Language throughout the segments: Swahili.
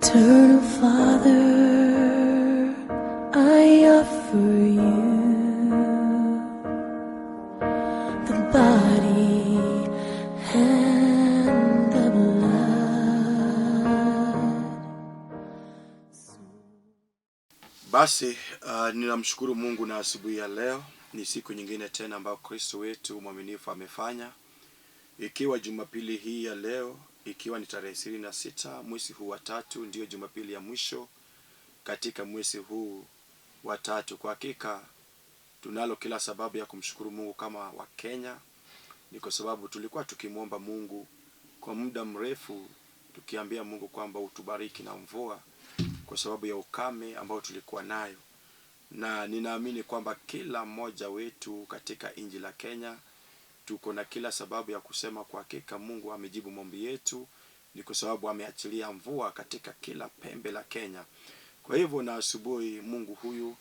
Eternal Father, I offer you the body and the blood. Basi ninamshukuru Mungu na asubuhi ya leo ni siku nyingine tena ambayo Kristo wetu mwaminifu amefanya, ikiwa Jumapili hii ya leo, ikiwa ni tarehe 26 mwezi huu wa tatu, ndiyo Jumapili ya mwisho katika mwezi huu wa tatu. Kwa hakika tunalo kila sababu ya kumshukuru Mungu kama Wakenya, ni kwa sababu tulikuwa tukimwomba Mungu kwa muda mrefu, tukiambia Mungu kwamba utubariki na mvua kwa sababu ya ukame ambao tulikuwa nayo, na ninaamini kwamba kila mmoja wetu katika nchi la Kenya tuko na kila sababu ya kusema kwa hakika Mungu amejibu maombi yetu, ni kwa sababu ameachilia mvua katika kila pembe la Kenya. Kwa hivyo na asubuhi, Mungu huyu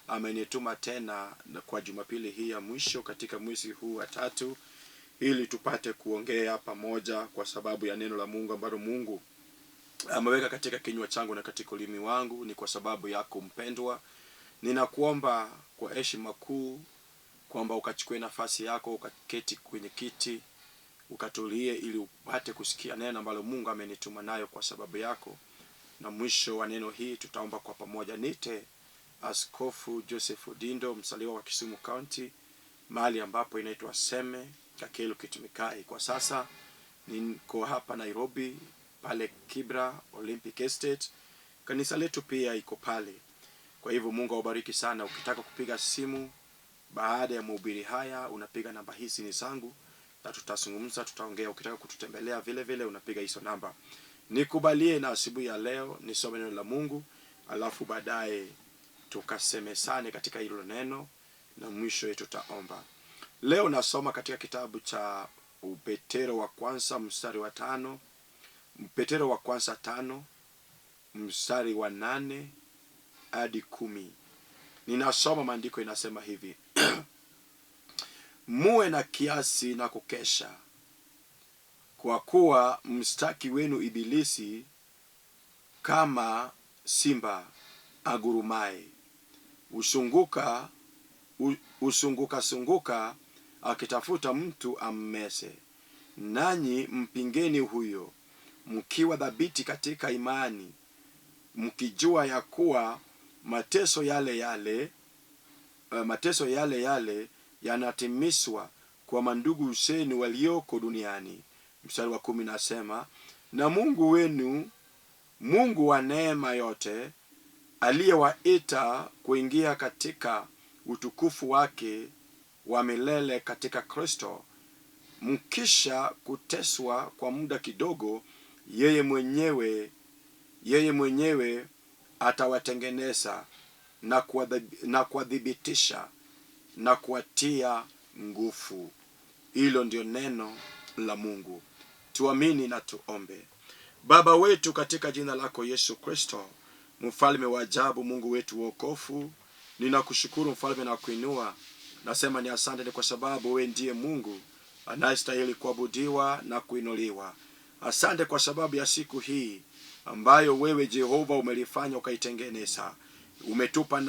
amenituma tena kwa Jumapili hii ya mwisho katika mwezi huu wa tatu, ili tupate kuongea pamoja kwa sababu ya neno la Mungu ambalo Mungu ameweka katika kinywa changu na katika ulimi wangu, ni kwa sababu yako mpendwa. Ninakuomba kwa heshima kuu kwamba ukachukue nafasi yako, ukaketi kwenye kiti, ukatulie, ili upate kusikia neno ambalo Mungu amenituma nayo kwa sababu yako. Na mwisho wa neno hii tutaomba kwa pamoja. Nite Askofu Joseph Odindo, msaliwa wa Kisumu County, mahali ambapo inaitwa Seme Kakelu Kitumikai. Kwa sasa niko hapa Nairobi, pale Kibra Olympic Estate. Kanisa letu pia iko pale. Kwa hivyo Mungu awabariki sana. Ukitaka kupiga simu baada ya mahubiri haya, unapiga namba hizi ni zangu, na tutazungumza, tutaongea. Ukitaka kututembelea vile vile unapiga hizo namba. Nikubalie na asubuhi ya leo nisome neno la Mungu, alafu baadaye tukasemesane katika hilo neno, na mwisho tutaomba. Leo nasoma katika kitabu cha Petero wa kwanza mstari wa 5, Petero wa kwanza 5 mstari wa 8 hadi 10. Ninasoma maandiko inasema hivi: muwe na kiasi na kukesha, kwa kuwa mstaki wenu Ibilisi kama simba agurumaye, usunguka sunguka akitafuta mtu ammese. Nanyi mpingeni huyo, mkiwa thabiti katika imani, mkijua ya kuwa mateso yale yale, mateso yale yale yanatimizwa kwa mandugu zenu walioko duniani. Mstari wa 10 nasema, na Mungu wenu, Mungu wa neema yote, aliyewaita kuingia katika utukufu wake wa milele katika Kristo, mkisha kuteswa kwa muda kidogo, yeye mwenyewe atawatengeneza na kuwadhibitisha na kuwatia nguvu. Hilo ndio neno la Mungu. Tuamini na tuombe. Baba wetu, katika jina lako Yesu Kristo, mfalme wa ajabu, Mungu wetu wokofu, ninakushukuru mfalme na kuinua. Nasema ni asante ni kwa sababu wewe ndiye Mungu anayestahili kuabudiwa na kuinuliwa. Asante kwa sababu ya siku hii ambayo wewe Jehova umelifanya ukaitengeneza. Umetupa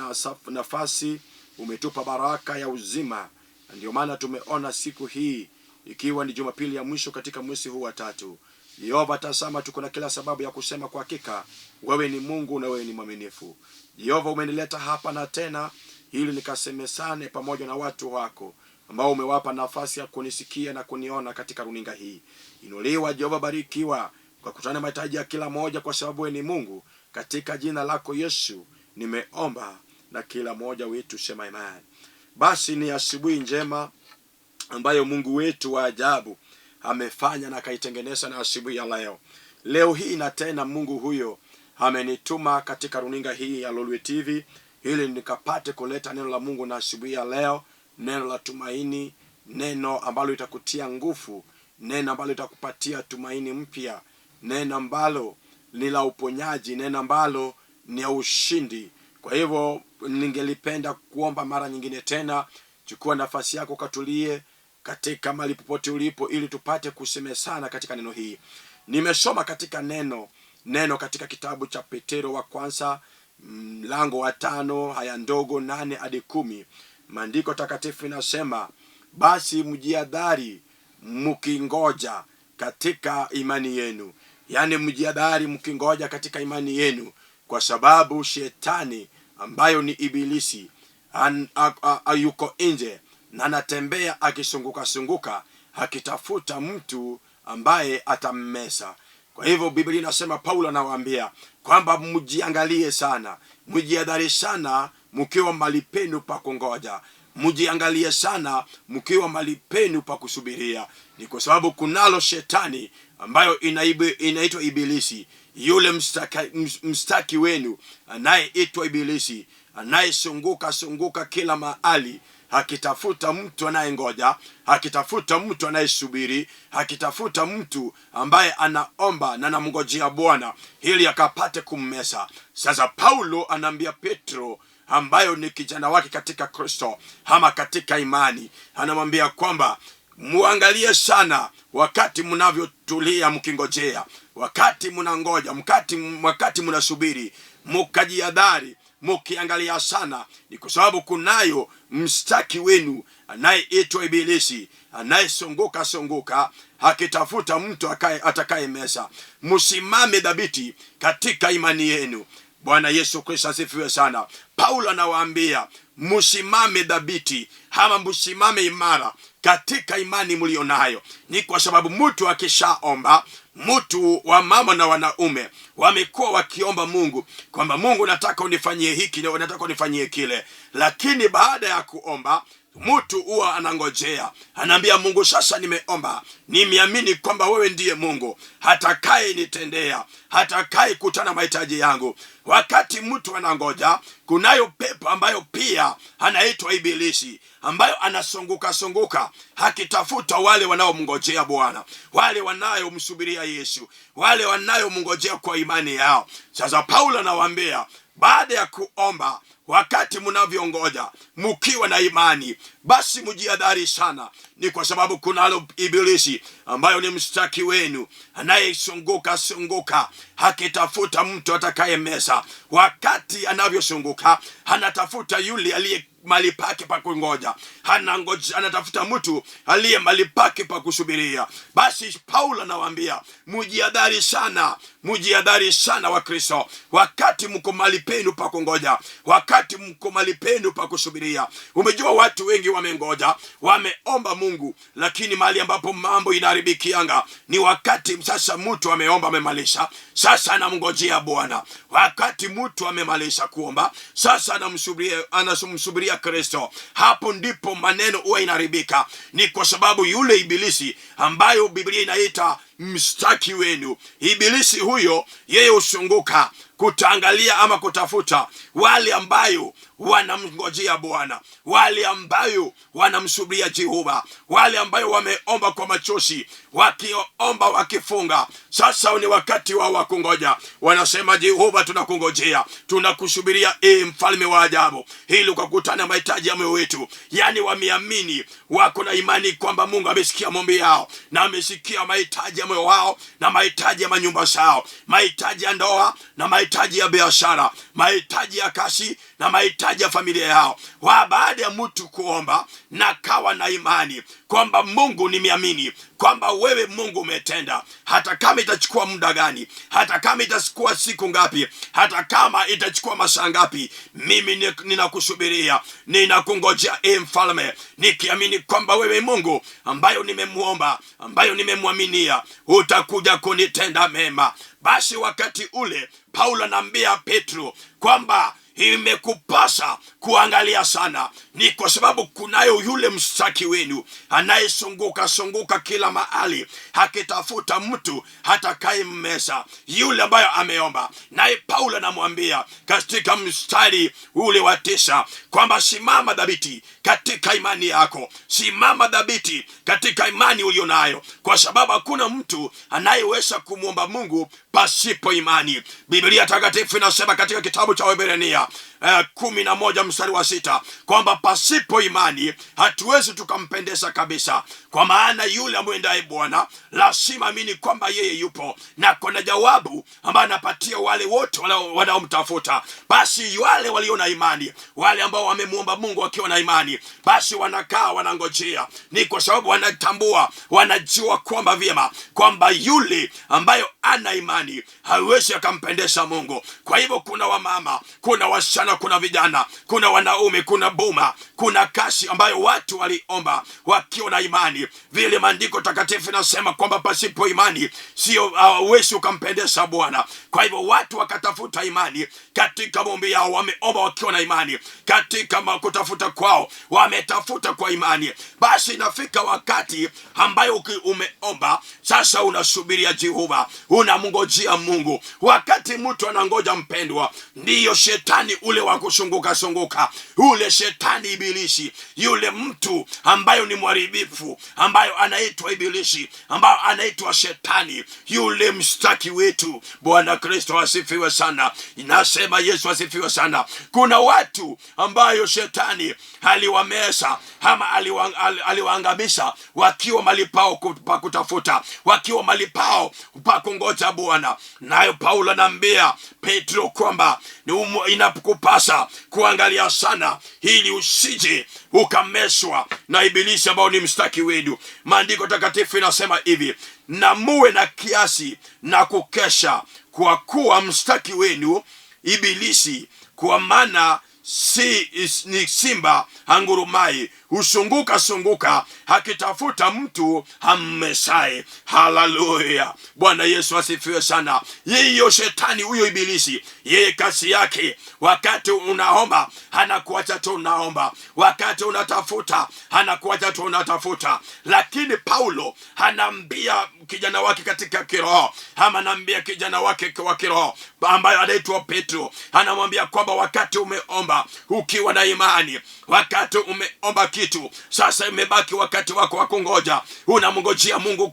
nafasi, umetupa baraka ya uzima. Ndio maana tumeona siku hii ikiwa ni Jumapili ya mwisho katika mwezi huu wa tatu. Jehova, tazama, tuko na kila sababu ya kusema kwa hakika wewe ni Mungu na wewe ni mwaminifu. Jehova, umenileta hapa na tena ili nikasemesane pamoja na watu wako ambao umewapa nafasi ya kunisikia na kuniona katika runinga hii. Inuliwa Jehova, barikiwa kwa kutana mahitaji ya kila moja, kwa sababu wewe ni Mungu. Katika jina lako Yesu nimeomba, na kila mmoja wetu sema amen. Basi ni asubuhi njema ambayo Mungu wetu wa ajabu amefanya na akaitengeneza na asubuhi ya leo. Leo hii na tena Mungu huyo amenituma katika runinga hii ya Lolwe TV ili nikapate kuleta neno la Mungu na asubuhi ya leo, neno la tumaini, neno ambalo litakutia nguvu, neno ambalo litakupatia tumaini mpya, neno ambalo ni la uponyaji, neno ambalo ni ya ushindi. Kwa hivyo ningelipenda kuomba mara nyingine tena, chukua nafasi yako ukatulie katika mahali popote ulipo, ili tupate kusemesana katika neno hii. Nimesoma katika neno Neno katika kitabu cha Petero wa kwanza mlango wa 5 haya ndogo 8 hadi 10, maandiko takatifu inasema, basi mjihadhari mkingoja katika imani yenu, yaani mjihadhari mkingoja katika imani yenu, kwa sababu shetani ambayo ni Ibilisi yuko nje na anatembea akisunguka sunguka akitafuta mtu ambaye atammesa. Kwa hivyo Biblia inasema, Paulo anawaambia kwamba mjiangalie sana, mjihadhari sana mkiwa mahali penu pa kungoja, mjiangalie sana mkiwa mahali penu pa kusubiria. Ni kwa sababu kunalo shetani ambayo inaitwa Ibilisi, yule mstaki wenu anayeitwa Ibilisi, anayesunguka sunguka kila mahali akitafuta mtu anayengoja, akitafuta mtu anayesubiri, akitafuta mtu ambaye anaomba na anamngojea Bwana ili akapate kummesa. Sasa Paulo anaambia Petro, ambayo ni kijana wake katika Kristo ama katika imani, anamwambia kwamba muangalie sana wakati mnavyotulia mkingojea, wakati mnangoja, wakati mnasubiri, mukajihadhari mukiangalia sana, ni kwa sababu kunayo mstaki wenu anayeitwa Ibilisi, anayesunguka sunguka akitafuta mtu atakaye mesa. Msimame dhabiti katika imani yenu. Bwana Yesu Kristo asifiwe sana. Paulo anawaambia msimame dhabiti ama msimame imara katika imani mlio nayo. Ni kwa sababu mtu akishaomba, mtu wa mama na wanaume wamekuwa wakiomba Mungu kwamba Mungu, nataka unifanyie hiki, nataka unifanyie kile, lakini baada ya kuomba mtu huwa anangojea, anaambia Mungu, sasa nimeomba, nimeamini kwamba wewe ndiye Mungu hatakaye nitendea, hatakaye kutana mahitaji yangu. Wakati mtu anangoja, kunayo pepo ambayo pia anaitwa Ibilisi, ambayo anasunguka sunguka akitafuta wale wanaomngojea Bwana, wale wanayomsubiria Yesu, wale wanayomngojea kwa imani yao. Sasa Paulo anawaambia baada ya kuomba, wakati mnavyongoja mkiwa na imani, basi mjihadhari sana, ni kwa sababu kunalo Ibilisi ambayo ni mstaki wenu anayesunguka sunguka akitafuta mtu atakaye mesa. Wakati anavyosunguka anatafuta yule aliye mahali pake pa kungoja, anangoja, anatafuta mtu aliye mahali pake pa kusubiria. Basi Paulo anawaambia mjihadhari sana, mjihadhari sana Wakristo, wakati mko mahali penu pa kungoja, wakati mko mahali penu pa kusubiria. Umejua watu wengi wamengoja, wameomba Mungu, lakini mahali ambapo mambo inaharibikianga ni wakati sasa mtu ameomba, amemalisha, sasa anamngojea Bwana. Wakati mtu amemalisha kuomba, sasa anamsubiria Kristo. Hapo ndipo maneno huwa inaharibika. Ni kwa sababu yule Ibilisi ambayo Biblia inaita mstaki wenu, Ibilisi huyo yeye husunguka kutaangalia ama kutafuta wale ambayo wanamngojea Bwana, wale ambayo wanamsubiria Jehova, wale ambayo wameomba kwa machozi, wakiomba wakifunga. Sasa ni wakati wao wa kungoja, wanasema Jehova, tunakungojea, tunakusubiria, e mfalme wa ajabu, ili ukakutana mahitaji ya moyo wetu. Yani wameamini, wako na imani kwamba Mungu amesikia maombi yao na amesikia mahitaji ya moyo wao na mahitaji ya manyumba zao, mahitaji ya ndoa na mahitaji ya biashara, mahitaji ya kazi na mahitaji ya familia yao. Wa baada ya mtu kuomba na kawa na imani kwamba Mungu, nimeamini kwamba wewe Mungu umetenda, hata kama itachukua muda gani, hata kama itachukua siku ngapi, hata kama itachukua masaa ngapi, mimi ninakusubiria, ninakungojea e mfalme, nikiamini kwamba wewe Mungu ambayo nimemwomba, ambayo nimemwaminia, utakuja kunitenda mema. Basi wakati ule Paulo anaambia Petro kwamba imekupasa kuangalia sana, ni kwa sababu kunayo yule mstaki wenu anayesunguka sunguka kila mahali akitafuta mtu hatakaye mmesa, yule ambayo ameomba. Naye Paulo anamwambia katika mstari ule wa 9 kwamba simama dhabiti katika imani yako, simama dhabiti katika imani ulionayo, kwa sababu hakuna mtu anayeweza kumwomba Mungu pasipo imani. Biblia takatifu inasema katika kitabu cha Waebrania Waebrania 11 mstari wa 6 kwamba pasipo imani hatuwezi tukampendeza kabisa, kwa maana yule amwendaye Bwana lazima amini kwamba yeye yupo na kuna jawabu ambayo anapatia wale wote wanaomtafuta. Basi wale walio na imani, wale ambao wamemwomba Mungu wakiwa na imani, basi wanakaa wanangojea. Ni kwa sababu wanatambua, wanajua kwamba vyema kwamba yule ambayo ana imani hawezi akampendeza Mungu. Kwa hivyo kuna wamama, kuna wasichana, kuna vijana, kuna wanaume, kuna boma, kuna kasi ambayo watu waliomba wakiwa na imani. Vile maandiko takatifu inasema kwamba pasipo imani sio hauwezi ukampendeza Bwana. Kwa hivyo watu wakatafuta imani katika maombi yao, wameomba wakiwa na imani katika kutafuta kwao, wametafuta kwa imani. Basi inafika wakati ambayo umeomba sasa, unasubiria Jehova, unamngojea Mungu. Wakati mtu anangoja, mpendwa, ndiyo shetani ule wa kusunguka sunguka, ule shetani ibilisi, yule mtu ambayo ni mharibifu, ambayo anaitwa ibilisi, ambayo anaitwa shetani, yule mstaki wetu. Bwana Kristo asifiwe sana. Inasema Yesu asifiwe sana. Kuna watu ambayo shetani aliwameza ama aliwaangamiza wakiwa mali pao pa kutafuta, wakiwa mali pao pa kungoja Bwana. Nayo Paulo anaambia Petro kwamba inakupasa kuangalia sana ili usije ukameswa na ibilisi ambao ni mstaki wenu. Maandiko takatifu inasema hivi, na muwe na kiasi na kukesha, kwa kuwa mstaki wenu ibilisi, kwa maana ni simba angurumai, husunguka sunguka akitafuta mtu ammesaye. Haleluya, Bwana Yesu asifiwe sana. Yiyo shetani huyo ibilisi, yeye kazi yake, wakati unaomba anakuacha tu unaomba, wakati unatafuta anakuacha tu unatafuta. Lakini Paulo anaambia kijana wake katika kiroho, ama anaambia kijana wake wa kiroho ambaye anaitwa Petro, anamwambia kwamba wakati umeomba ukiwa na imani, wakati umeomba kitu, sasa imebaki wakati wako wa kungoja. Unamngojea Mungu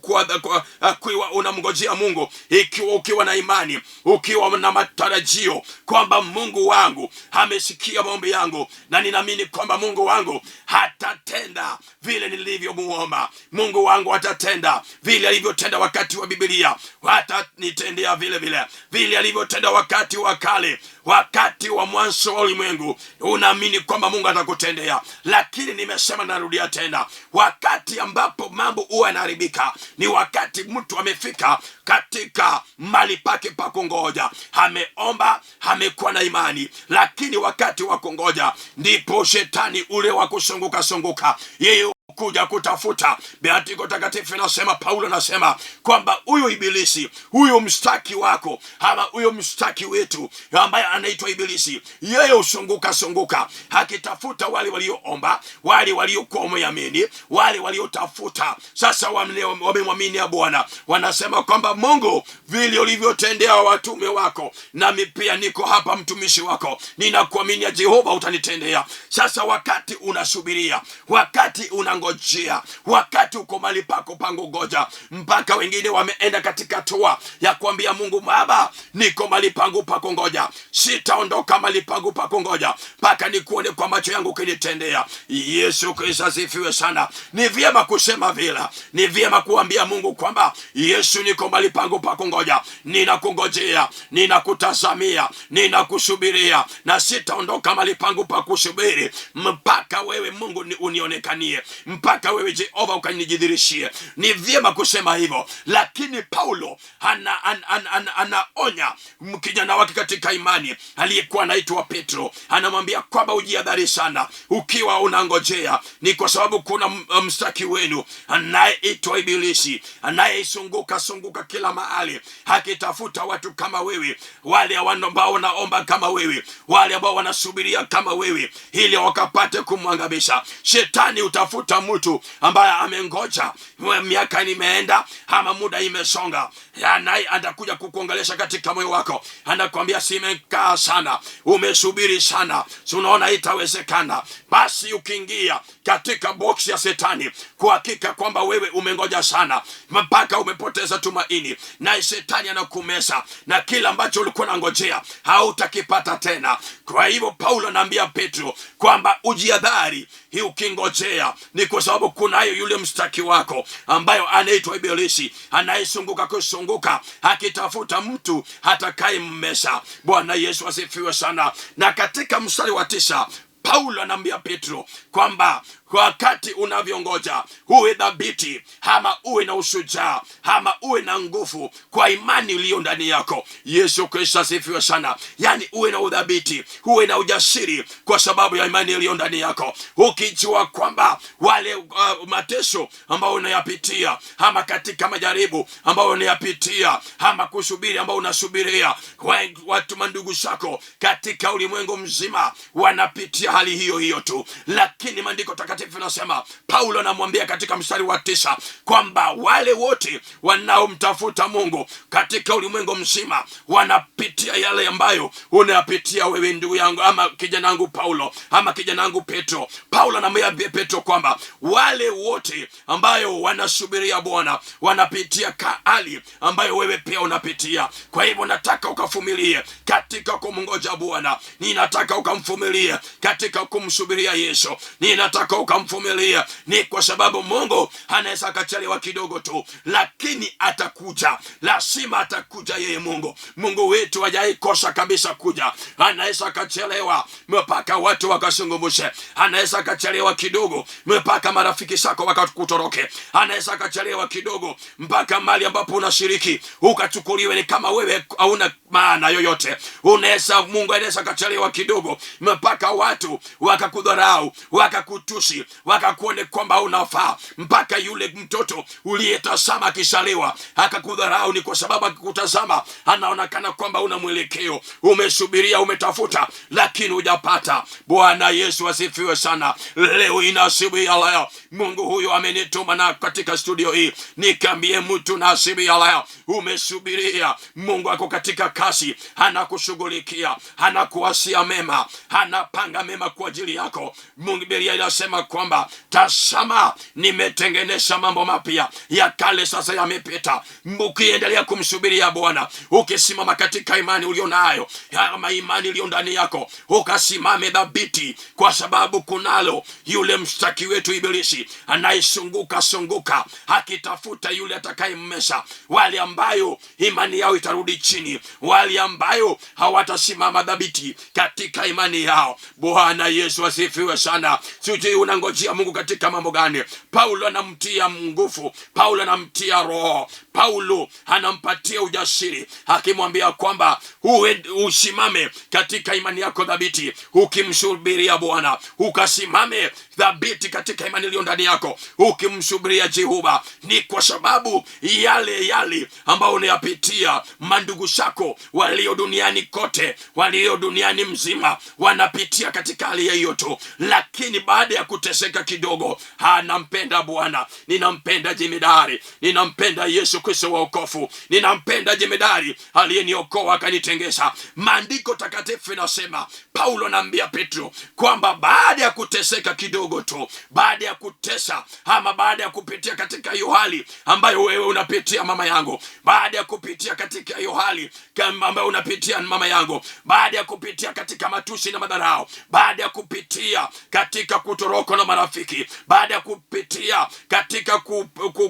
unamngojea Mungu ikiwa ukiwa na imani, ukiwa na matarajio kwamba Mungu wangu amesikia maombi yangu, na ninaamini kwamba Mungu wangu hatatenda vile nilivyomuomba. Mungu wangu atatenda vile alivyotenda wakati wa Biblia, hatanitendea vile vile vile alivyotenda wakati wa kale, wakati wa mwanzo wa ulimwengu. Unaamini kwamba Mungu atakutendea, lakini nimesema, narudia tena, wakati ambapo mambo huwa yanaharibika ni wakati mtu amefika katika mali pake pa kungoja, ameomba, amekuwa na imani, lakini wakati wa kungoja ndipo shetani ule wa kusunguka sunguka yeye kuja kutafuta. Maandiko takatifu inasema, Paulo anasema kwamba huyu ibilisi, huyu mstaki wako ama huyu mstaki wetu ambaye anaitwa ibilisi, yeye husunguka sunguka akitafuta wale walioomba, wale waliokuwa wameamini, wale waliotafuta. Sasa wamemwamini ya Bwana, wanasema kwamba Mungu, vile ulivyotendea watume wako, nami pia niko hapa mtumishi wako, ninakuamini ya Jehova utanitendea. Sasa wakati unasubiria, wakati unangojea, wakati uko mahali pako pangu goja, mpaka wengine wameenda katika hatua ya kuambia Mungu, Baba, niko mahali pangu pa kungoja, sitaondoka mahali pangu pa kungoja mpaka nikuone kwa macho yangu ukinitendea. Yesu Kristo asifiwe sana. Ni vyema kusema vile, ni vyema kuambia Mungu kwamba Yesu, niko mahali pangu pa kungoja, ninakungojea, ninakutazamia, ninakusubiria na sitaondoka mahali pangu pa kusubiri mpaka wewe Mungu unionekanie, mpaka wewe Jehova ukanijidhirishie. Ni vyema kusema hivyo, lakini Paulo anaonya kijana wake katika imani aliyekuwa anaitwa Petro, anamwambia kwamba ujihadhari sana ukiwa unangojea, ni kwa sababu kuna mstaki wenu anayeitwa Ibilisi, anayeisunguka sunguka kila mahali akitafuta watu kama wewe, wale ambao wanaomba kama wewe, wale ambao wanasubiria kama wewe, ili wakapate kumwangamisha. Shetani utafuta Anatafuta mtu ambaye amengoja, miaka imeenda ama muda imesonga, naye atakuja kukuongelesha katika moyo wako, anakuambia simekaa sana, umesubiri sana, si unaona itawezekana? Basi ukiingia katika boksi ya Shetani, kwa hakika kwamba wewe umengoja sana mpaka umepoteza tumaini, naye Shetani anakumeza na kila ambacho ulikuwa unangojea hautakipata tena. Kwa hivyo Paulo anaambia Petro kwamba ujiadhari, hii ukingojea ni kwa sababu kunayo yule mstaki wako ambayo anaitwa Ibilisi, anayesunguka kusunguka akitafuta mtu hatakaye mmesa. Bwana Yesu asifiwe sana. Na katika mstari wa 9 Paulo anaambia Petro kwamba wakati unavyongoja uwe dhabiti, ama uwe na ushujaa, ama uwe na nguvu kwa imani iliyo ndani yako. Yesu Kristo asifiwe sana. Yaani uwe na udhabiti, uwe na ujasiri kwa sababu ya imani iliyo ndani yako, ukijua kwamba wale mateso ambao unayapitia, ama katika majaribu ambao unayapitia, ama kusubiri ambao unasubiria, watu mandugu zako katika ulimwengu mzima wanapitia hali hiyo hiyo tu, lakini maandiko takatifu inasema, Paulo anamwambia katika mstari wa 9 kwamba wale wote wanaomtafuta Mungu katika ulimwengu mzima wanapitia yale ambayo unayapitia wewe ndugu yangu, ama kijana wangu Paulo, ama kijana wangu Petro. Paulo anamwambia Petro kwamba wale wote ambayo wanasubiria Bwana wanapitia hali ambayo wewe pia unapitia. Kwa hivyo nataka ukavumilie katika kumngoja Bwana, ninataka ukamvumilie katika kumsubiria Yesu, ninataka ukamvumilia. Ni kwa sababu Mungu anaweza akachelewa kidogo tu, lakini atakuja, lazima atakuja yeye Mungu. Mungu wetu hajaikosa kabisa kuja. Anaweza akachelewa mpaka watu wakazungumze, anaweza akachelewa kidogo mpaka marafiki zako wakakutoroke, anaweza akachelewa kidogo mpaka mali ambapo unashiriki ukachukuliwe ni kama wewe hauna maana yoyote. Unaweza, Mungu anaweza akachelewa kidogo mpaka watu wakakudharau, wakakutusi, wakakuone kwamba unafaa, mpaka yule mtoto uliyetazama akizaliwa akakudharau. Ni kwa sababu akikutazama anaonekana kwamba una mwelekeo, umesubiria, umetafuta, lakini hujapata. Bwana Yesu asifiwe sana. Leo ina asubuhi ya leo, Mungu huyo amenituma na katika studio hii nikamwambie mtu na asubuhi ya leo, umesubiria, Mungu ako katika kasi, anakushughulikia, anakuasia mema, anapanga mema kwa ajili yako. Mungu, Biblia inasema kwamba tazama, nimetengeneza mambo mapya, ya kale sasa yamepita. Ukiendelea kumsubiria Bwana, ukisimama katika imani ulionayo, ama imani iliyo ndani yako, ukasimame dhabiti, kwa sababu kunalo yule mshtaki wetu Ibilisi anayesunguka sunguka akitafuta yule atakayemmesa, wale ambayo imani yao itarudi chini, wale ambayo hawatasimama dhabiti katika imani yao. Bwana Yesu asifiwe sana. Sijui unangojea Mungu katika mambo gani? Paulo anamtia nguvu, Paulo anamtia roho, Paulo anampatia ujasiri akimwambia kwamba uwe usimame katika imani yako dhabiti, ukimsubiria Bwana, ukasimame dhabiti katika imani iliyo ndani yako, ukimsubiria Jehova. Ni kwa sababu yale yale ambayo unayapitia, mandugu zako walio duniani kote, walio duniani mzima, wanapitia katika hali hiyo tu, lakini baada ya kuteseka kidogo, anampenda Bwana, ninampenda jemedari, ninampenda Yesu Kristo wa wokovu, ninampenda jemedari aliyeniokoa akanitengeza. Maandiko takatifu inasema, Paulo anaambia Petro kwamba baada ya kuteseka kidogo tu, baada ya kutesa ama baada ya kupitia katika hiyo hali ambayo wewe unapitia mama yangu, baada ya kupitia katika hiyo hali ambayo unapitia mama yangu, baada ya kupitia katika matusi na madharau, baada ya kupitia katika kutorokwa na marafiki, baada ya kupitia katika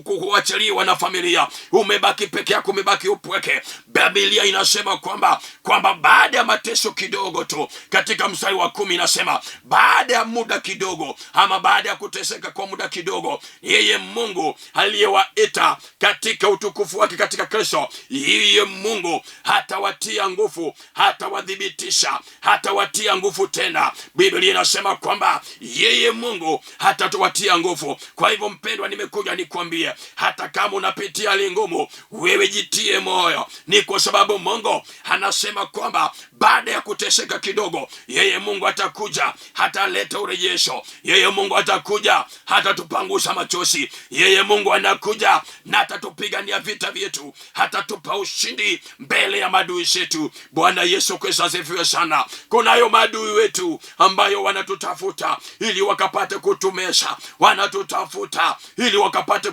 kuachiliwa na familia, umebaki peke yako, umebaki upweke. Biblia inasema kwamba baada ya mateso kidogo tu, katika mstari wa 10 inasema baada ya muda kidogo, ama baada ya kuteseka kwa muda kidogo, yeye Mungu aliyewaita katika utukufu wake katika Kristo, yeye Mungu hatawatia nguvu, hatawathibitisha, hatawatia nguvu tena. Biblia inasema kwamba yeye Mungu hatatuwatia nguvu. Kwa hivyo, mpendwa, nimekuja nikwambie, hata kama unapitia hali ngumu, wewe jitie moyo, ni kwa sababu Mungu anasema kwamba baada ya kuteseka kidogo, yeye Mungu atakuja, hataleta urejesho. Yeye Mungu atakuja, hatatupangusa machozi. Yeye Mungu anakuja na atatupigania vita vyetu, hatatupa ushindi mbele ya maadui zetu. Bwana Yesu Kristo asifiwe sana. Kunayo maadui wetu ambayo wanatutafuta ili wakapate kutumesha, wanatutafuta ili wakapate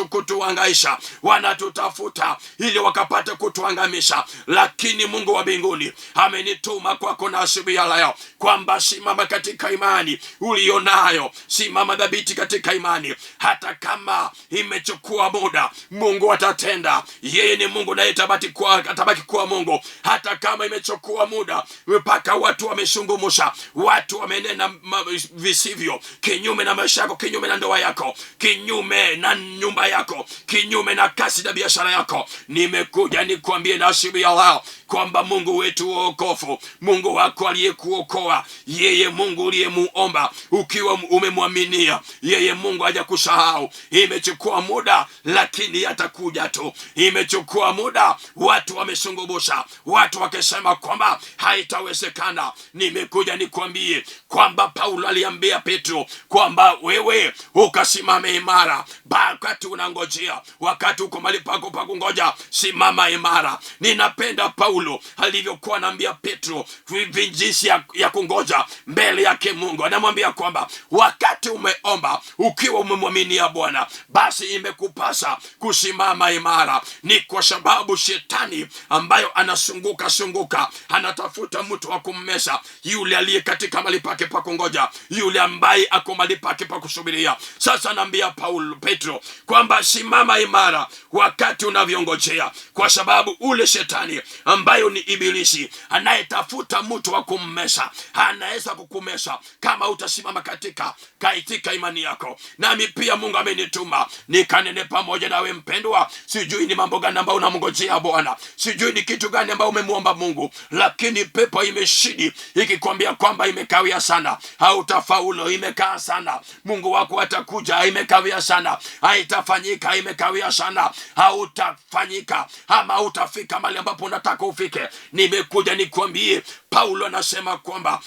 kutuhangaisha, wanatutafuta ili wakapate kutuangamisha, lakini Mungu wa mbinguni amenituma kwako na asubuhi ya leo kwamba simama katika imani ulionayo, simama dhabiti katika imani, hata kama imechukua muda, Mungu atatenda. Yeye ni Mungu naye atabaki kuwa Mungu, hata kama imechukua muda mpaka watu wameshungumusha, watu wamenena visivyo, kinyume na maisha yako, kinyume na ndoa yako, kinyume na nyumba yako, kinyume na kasi na biashara yako. Nimekuja nikwambie na asubuhi ya leo kwamba Mungu wetu wa wokovu, Mungu wako aliyekuokoa, yeye Mungu uliyemuomba ukiwa umemwaminia yeye, Mungu hajakusahau. Imechukua muda, lakini atakuja tu. Imechukua muda, watu wamesungubusha, watu wakisema kwamba haitawezekana. Nimekuja nikwambie kwamba Paulo aliambia Petro kwamba wewe ukasimame imara wakati unangojea, wakati uko mahali pako pa kungoja, simama imara. Ninapenda Paulo alivyokuwa anaambia Petro jinsi ya kungoja mbele yake Mungu. Anamwambia kwamba wakati umeomba ukiwa umemwaminia Bwana, basi imekupasa kusimama imara. Ni kwa sababu shetani ambayo anasunguka sunguka, anatafuta mtu wa kummesa, yule aliye katika mahali pake pa kungoja, yule ambaye ako mahali pake pa kusubiria. Sasa anaambia Paulo Petro kwamba simama imara wakati unavyongojea, kwa sababu ule shetani ambayo ni ibilisi anayetafuta mtu wa kummesa anaweza kukumesa kama utasimama katika imani yako. Nami pia Mungu amenituma nikanene pamoja nawe mpendwa. Sijui ni mambo gani ambayo unamngojea Bwana, sijui ni kitu gani ambayo umemwomba Mungu, lakini pepo imeshidi ikikwambia kwamba imekawia sana, hautafaulu, imekaa sana, Mungu wako atakuja, imekawia sana, haitafanyika, imekawia sana, hautafanyika ama hautafika mahali ambapo unataka ufike. Nimekuja nikwambie, Paulo anasema kwamba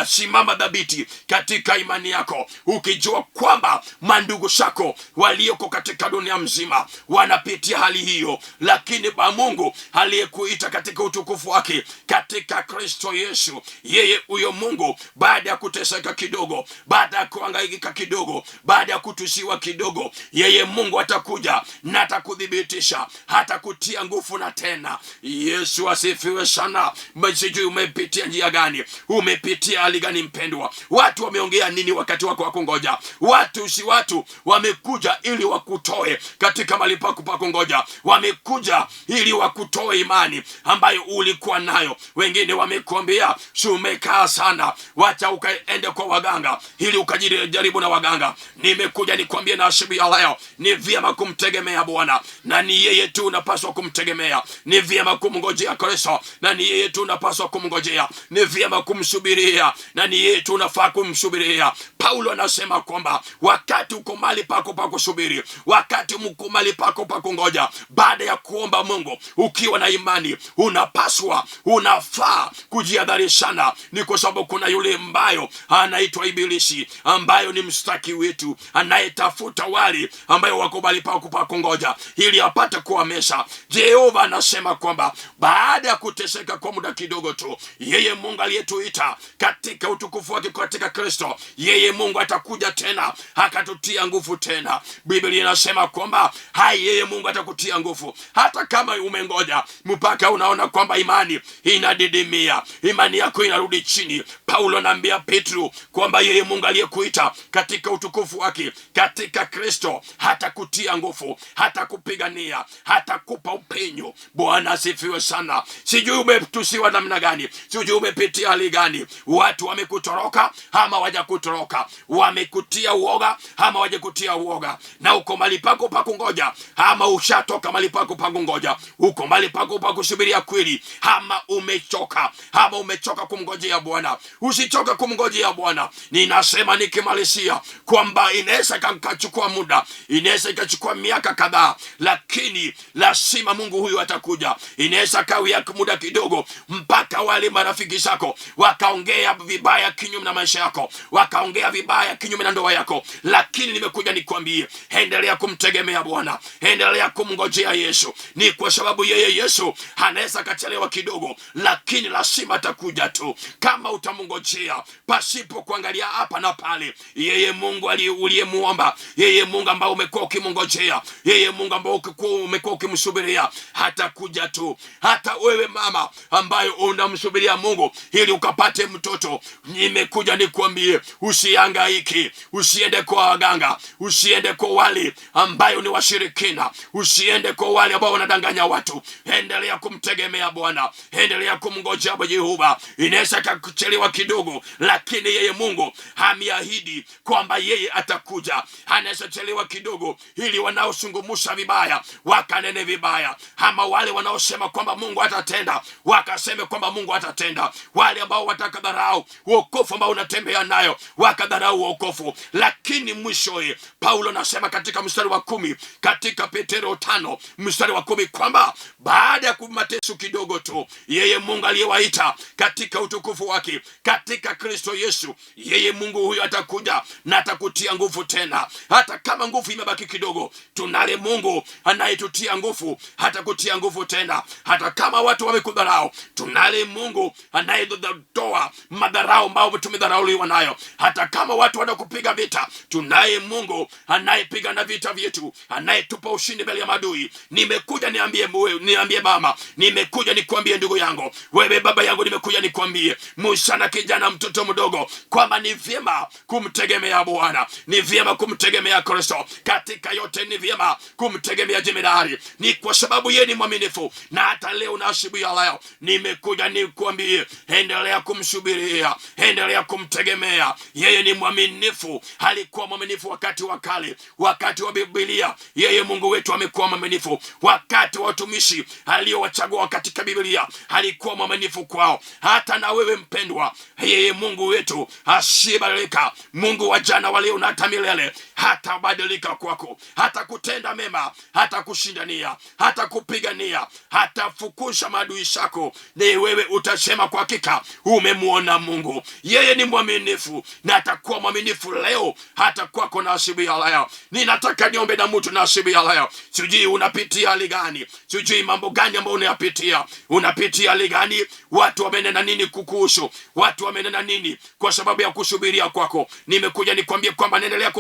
simama dhabiti katika imani yako, ukijua kwamba mandugu zako walioko katika dunia mzima wanapitia hali hiyo, lakini ba Mungu aliyekuita katika utukufu wake katika Kristo Yesu, yeye huyo Mungu, baada ya kuteseka kidogo, baada ya kuhangaika kidogo, baada ya kutusiwa kidogo, yeye Mungu atakuja na atakuthibitisha, hatakutia nguvu na tena. Yesu asifiwe sana. Sijui umepitia njia gani, umepitia hali gani mpendwa? Watu wameongea nini wakati wako wa kungoja? Watu si watu, wamekuja ili wakutoe katika mahali pako pa kungoja, wamekuja ili wakutoe imani ambayo ulikuwa nayo. Wengine wamekuambia si umekaa sana, wacha ukaende kwa waganga ili ukajaribu na waganga. Nimekuja nikwambie na asubuhi ya leo, ni vyema kumtegemea Bwana na ni yeye tu unapaswa kumtegemea. Ni vyema kumngojea Kristo na ni yeye tu unapaswa kumngojea. Ni vyema kumsubiria na ni yeye tu unafaa kumsubiria. Paulo anasema kwamba wakati uko mahali pako pa kusubiri, wakati uko mahali pako pa kungoja, baada ya kuomba Mungu ukiwa na imani, unapaswa unafaa kujihadhari sana. Ni kwa sababu kuna yule ambayo anaitwa Ibilisi, ambayo ni mstaki wetu, anayetafuta wale ambayo wako mahali pako pa kungoja ili apate kuwameza. Jehova anasema kwamba baada ya kuteseka kwa muda kidogo tu, yeye Mungu aliyetuita katika utukufu wake katika Kristo, yeye Mungu atakuja tena akatutia nguvu tena. Biblia inasema kwamba hai, yeye Mungu atakutia nguvu hata kama umengoja mpaka unaona kwamba imani inadidimia, imani yako inarudi chini. Paulo anaambia Petro kwamba yeye Mungu aliyekuita katika utukufu wake katika Kristo hatakutia nguvu, hatakupigania, hatakupa upenyo. Bwana asifiwe sana. Sijui umetusiwa namna gani, sijui umepitia hali gani, watu wamekutoroka ama wajakutoroka, wamekutia uoga ama wajakutia uoga, na uko mahali pako pa kungoja ama ushatoka mahali pako pa kungoja, uko mahali pako pa kusubiria kweli, ama umechoka, ama umechoka kumngojea Bwana. Usichoke kumngojea Bwana. Ninasema nikimalizia kwamba inaweza ikachukua muda, inaweza ikachukua miaka kadhaa, lakini lazima Mungu huyu atakuja. Inaweza kawia muda kidogo, mpaka wale marafiki zako wakaongea vibaya kinyume na maisha yako, wakaongea vibaya kinyume na ndoa yako, lakini nimekuja nikwambie, endelea kumtegemea Bwana, endelea kumngojea Yesu. Ni kwa sababu yeye Yesu anaweza akachelewa kidogo, lakini lazima atakuja tu, kama utamngojea pasipo kuangalia hapa na pale. Yeye Mungu uliyemuomba, yeye Mungu ambao umekuwa ukimngojea, yeye Mungu ambao umekuwa ukimsubiria, hatakuja tu. Hata wewe mama ambayo unamsubiria Mungu ili ukapate mtoto, nimekuja nikuambie, usihangaike, usiende kwa waganga, usiende kwa wale ambayo ni washirikina, usiende kwa wale ambao wanadanganya watu. Endelea kumtegemea Bwana, endelea kumngojea Bwana Yehova. Inaweza kuchelewa kidogo, lakini yeye Mungu ameahidi kwamba yeye atakuja. Anaweza chelewa kidogo, ili wanaozungumza vibaya wakanene vibaya, ama wale wanaosema kwamba Mungu hatatenda wakaseme kwamba Mungu hatatenda, wale ambao watakadharau wokovu ambao unatembea nayo wakadharau wokovu. Lakini mwishowe Paulo anasema katika mstari wa 10 katika Petero 5 mstari wa 10 kwamba baada ya mateso kidogo tu, yeye Mungu aliyewaita katika utukufu wake katika Kristo Yesu, yeye Mungu huyo atakuja na atakutia nguvu tena. Hata kama nguvu imebaki kidogo, tunale Mungu anayetutia nguvu, hatakutia nguvu tena. Hata kama watu wamekudharau, tunale Mungu anayetoa madharau ambayo tumedharauliwa nayo. Hata kama watu wanakupiga vita, tunaye Mungu anayepigana vita vyetu, anayetupa ushindi mbele ya maadui. Nimekuja niambie wewe, niambie mama, nimekuja nikwambie ndugu yangu, wewe baba yangu, nimekuja nikwambie msichana, kijana, mtoto mdogo, kwamba ni vyema kumtegemea Bwana, ni vyema kumtegemea Kristo katika yote, ni vyema kumtegemea jemedari, ni kwa sababu yeye ni mwaminifu. Na hata leo na asubuhi ya leo nimekuja nikuambie, endelea kumsubiria, endelea kumtegemea yeye. Ni mwaminifu, alikuwa mwaminifu wakati wa kale, wakati wa Biblia, yeye Mungu wetu amekuwa mwaminifu. Wakati wa watumishi aliyowachagua katika Biblia, alikuwa mwaminifu kwao. Hata na wewe mpendwa, yeye Mungu wetu asiyebadilika, Mungu wa jana, wa leo na hata milele, hatabadilika kwako, hata kutenda mema, hata kushindania, hata kupigania, hatafukusha maadui zako. Ni wewe utasema kwa hakika umemwona Mungu. Yeye ni mwaminifu na atakuwa mwaminifu leo hata kwako na asubuhi ya leo. Ninataka niombe na mtu na asubuhi ya leo. Sijui unapitia hali gani, sijui mambo gani ambayo unayapitia, unapitia hali gani, watu wamenena nini kukuhusu, watu wamenena nini kwa sababu ya kusubiria kwako. Nimekuja nikwambie kwamba endelea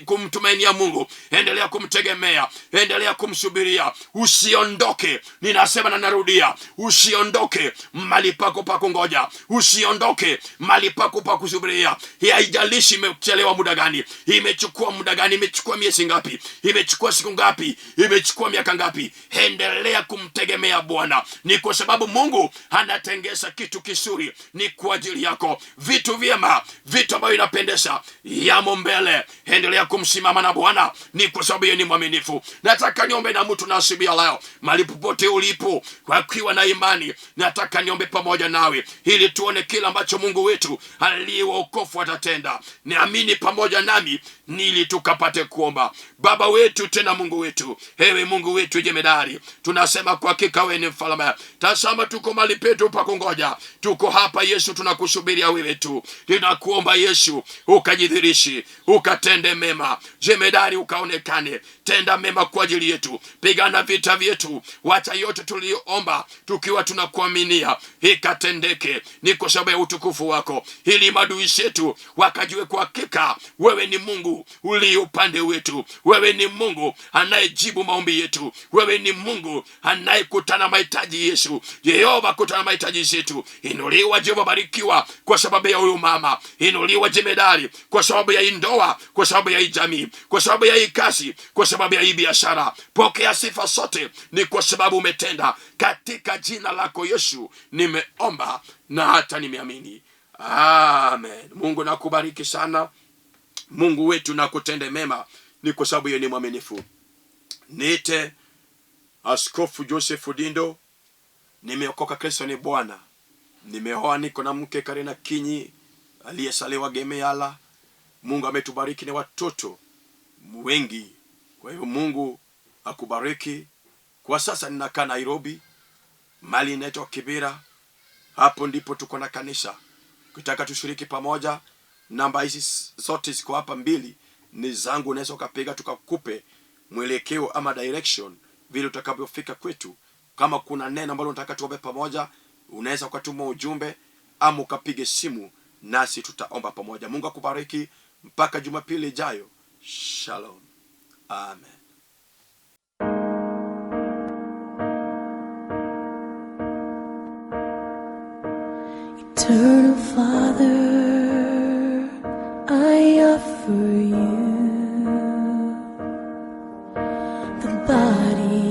kumtumainia Mungu, endelea kumtegemea, endelea kumsubiria, usiondoke. Ninasema na narudia, usiondoke mali pako pa kungoja, usiondoke mali pako pa kusubiria. Haijalishi imechelewa muda gani, imechukua muda gani, imechukua miezi ngapi, imechukua siku ngapi, imechukua miaka ngapi, endelea kumtegemea Bwana. Ni kwa sababu Mungu anatengeza kitu kizuri ni kwa ajili yako, vitu vyema, vitu ambavyo inapendeza yamo mbele. Endelea kumsimama na Bwana, ni kwa sababu yeye ni mwaminifu. Nataka niombe na mtu na asubuhi ya leo, mahali popote ulipo, wakiwa na imani, nataka niombe pamoja nawe ili tuone kila ambacho Mungu wetu aliye wokovu atatenda. Niamini pamoja nami nili tukapate kuomba. Baba wetu tena Mungu wetu, ewe Mungu wetu jemedari, tunasema kwa hakika wewe ni mfalme. Tazama tuko mahali petu pa kungoja, tuko hapa Yesu, tunakusubiria wewe tu. Tunakuomba Yesu, ukajidhirishi, ukatende mema, jemedari ukaonekane, tenda mema kwa ajili yetu, pigana vita vyetu, wacha yote tuliyoomba tukiwa tunakuaminia ikatendeke, ni kwa sababu ya utukufu wako, ili maadui zetu wakajue kwa hakika wewe ni Mungu uliye upande wetu, wewe ni Mungu anayejibu maombi yetu, wewe ni Mungu anayekutana mahitaji Yesu. Yehova, kutana mahitaji yetu. Inuliwa Jehova, barikiwa kwa sababu ya huyu mama, inuliwa jemedari kwa sababu ya hii ndoa, kwa sababu ya hii jamii, kwa sababu ya hii kazi, kwa sababu ya hii biashara. Pokea sifa zote, ni kwa sababu umetenda. Katika jina lako Yesu nimeomba na hata nimeamini, amen. Mungu nakubariki sana. Mungu wetu na kutende mema, ni kwa sababu yeye ni mwaminifu. Niite Askofu Joseph Dindo. Nimeokoka, Kristo ni Bwana. Nimeoa, niko na mke Karina Kinyi aliyesaliwa Gemeala. Mungu ametubariki na watoto wengi. Kwa hivyo Mungu akubariki. Kwa sasa ninakaa Nairobi, mali inaitwa Kibera. Hapo ndipo tuko na kanisa. Ukitaka tushiriki pamoja, namba hizi zote ziko hapa, mbili ni zangu, unaweza ukapiga tukakupe mwelekeo ama direction vile utakavyofika kwetu. Kama kuna neno ambalo unataka tuombe pamoja, unaweza ukatuma ujumbe ama ukapige simu, nasi tutaomba pamoja. Mungu akubariki mpaka Jumapili ijayo. Shalom, amen. Eternal Father, I offer you the body